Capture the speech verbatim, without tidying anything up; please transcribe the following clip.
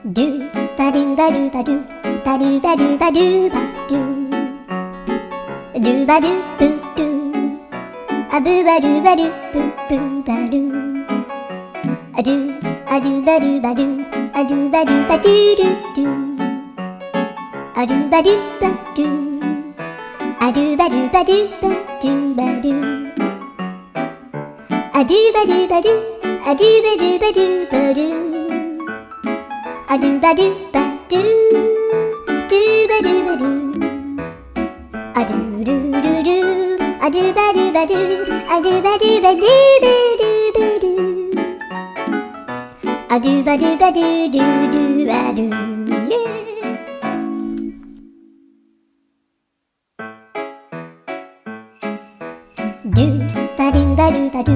Du, ba du ba du ba du, ba du ba du ba du ba du. Du ba du bu du. A bu ba du ba du bu bu ba du. A du, a du ba du ba du, a du ba du ba du du du. A du ba du ba du. A du ba du ba du ba du ba du. A du ba du ba du, a du ba du ba du ba du. A du ba du ba du, du ba du ba du. A du du du du, a du ba du ba du, a du ba du ba du ba du ba du. A du ba du ba du du du ba du, yeah. Du, ba du ba du ba du,